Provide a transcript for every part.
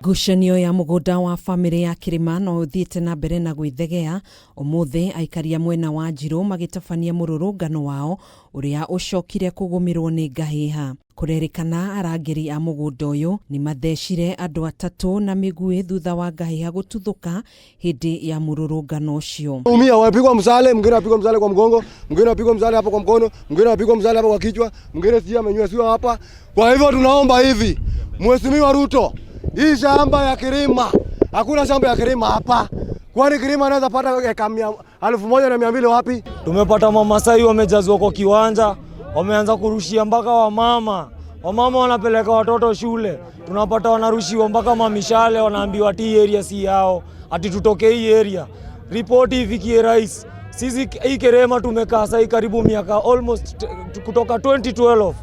Ngucanio ya mũgũnda wa bamĩrĩ ya Kĩrĩma no ũthiĩte na mbere na gwĩthegea. Ũmũthĩ aikari a mwena wa Njirũ magĩtabania mũrũrũngano wao ũrĩa ũcokire kũgũmĩrwo nĩ ngahĩha. Kũrerĩkana arangĩri a mũgũnda ũyũ nĩ mathecire andũ atatũ na mĩguĩ thutha wa ngahĩha gũtuthũka hĩndĩ ya mũrũrũngano ũcio. Umia, wamepigwa msale, mwingine apigwa msale kwa mgongo, mwingine apigwa msale hapo kwa mkono, mwingine apigwa msale hapo kwa kichwa, mwingine sijui amenywesiwa hapa. Kwa hivyo tunaomba hivi, Mheshimiwa Ruto, hii shamba ya Kirima, hakuna shamba ya Kirima hapa. Kwani Kirima anaweza pata eka 1200 wapi? Tumepata Mamasai wamejazwa kwa kiwanja, wameanza kurushia mpaka wamama. Wamama wanapeleka watoto shule, tunapata wanarushiwa mpaka mamishale, wanaambiwa ati hii area si yao, ati tutoke hii area. Ripoti ifikie rais. Sisi hii Kerema tumekaa sahii karibu miaka almost kutoka 2012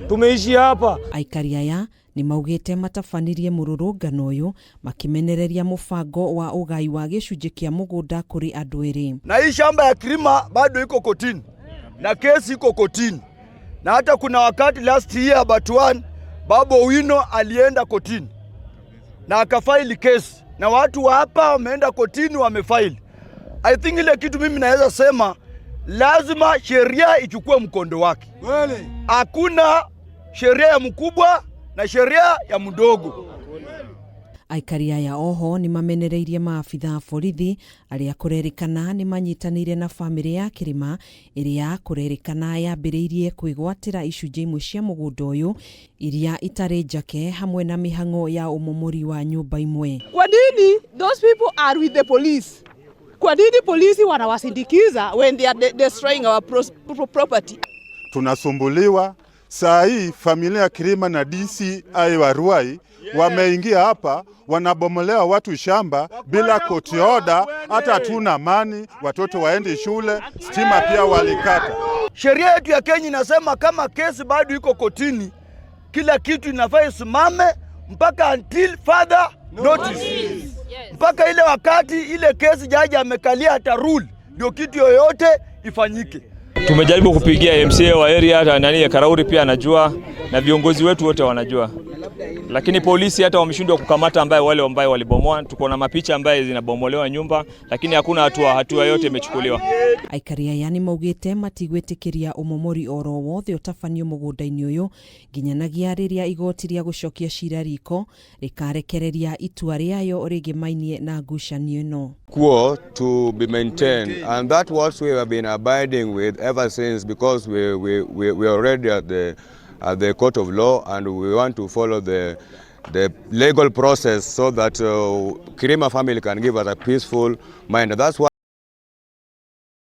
tumeishi hapa. Aikari aya nĩ maugĩte matabanirie mũrũrũngano ũyũ makĩmenereria mũbango wa ũgai wa gĩcunjĩ kĩa mũgũnda kũrĩ andũ erĩ. Na hii shamba ya Kirima bado iko kotini na kesi iko kotini, na hata kuna wakati last year but one Babu Owino alienda kotini na akafaili kesi na watu wa hapa wameenda kotini wamefaili. I think ile kitu mimi naweza sema, lazima sheria ichukue mkondo wake. Hakuna sheria ya mkubwa na sheria ya mdogo. Aikari aya oho nĩ mamenereirie maabitha a borithi arĩa kũrerĩkana nĩ manyitanĩire na bamĩrĩ ya Kĩrĩma ĩrĩa kũrerĩkana yambĩrĩirie kwĩgwatĩra icunjĩ imwe cia mũgũnda ũyũ iria itarĩ njake hamwe na mĩhang'o ya ũmomori wa nyũmba imwe. Kwa nini those people are with the police? Kwa nini polisi wanawasindikiza when they are destroying our property? Tunasumbuliwa saa hii, familia ya Kirima na DCI wa Ruai wameingia hapa, wanabomolea watu shamba bila court order, hata hatuna amani, watoto waendi shule, stima pia walikata. Sheria yetu ya Kenya inasema kama kesi bado iko kotini, kila kitu inafaa isimame mpaka until further notice, mpaka ile wakati ile kesi jaji amekalia ata rule, ndio kitu yoyote ifanyike. Tumejaribu kupigia MCA wa area nani Karauri pia anajua na viongozi wetu wote wanajua, lakini polisi hata wameshindwa kukamata ambaye wale ambaye walibomoa. Tuko na mapicha ambaye zinabomolewa nyumba, lakini hakuna hatua yote imechukuliwa. Aikari aya nĩ maugĩte matigwĩtĩkĩria ũmomori oro wothe ũtabanio mũgũnda-inĩ ũyũ nginyanagia rĩrĩa igoti rĩa gũcokia cira riko rĩkarekereria itua rĩayo rĩgĩmainie na ngucanio ĩno. Quo to be maintained, and that's what we have been abiding with ever since, because we are already at the court of law and we want to follow the legal process so that Kirima family can give us a peaceful mind. That's why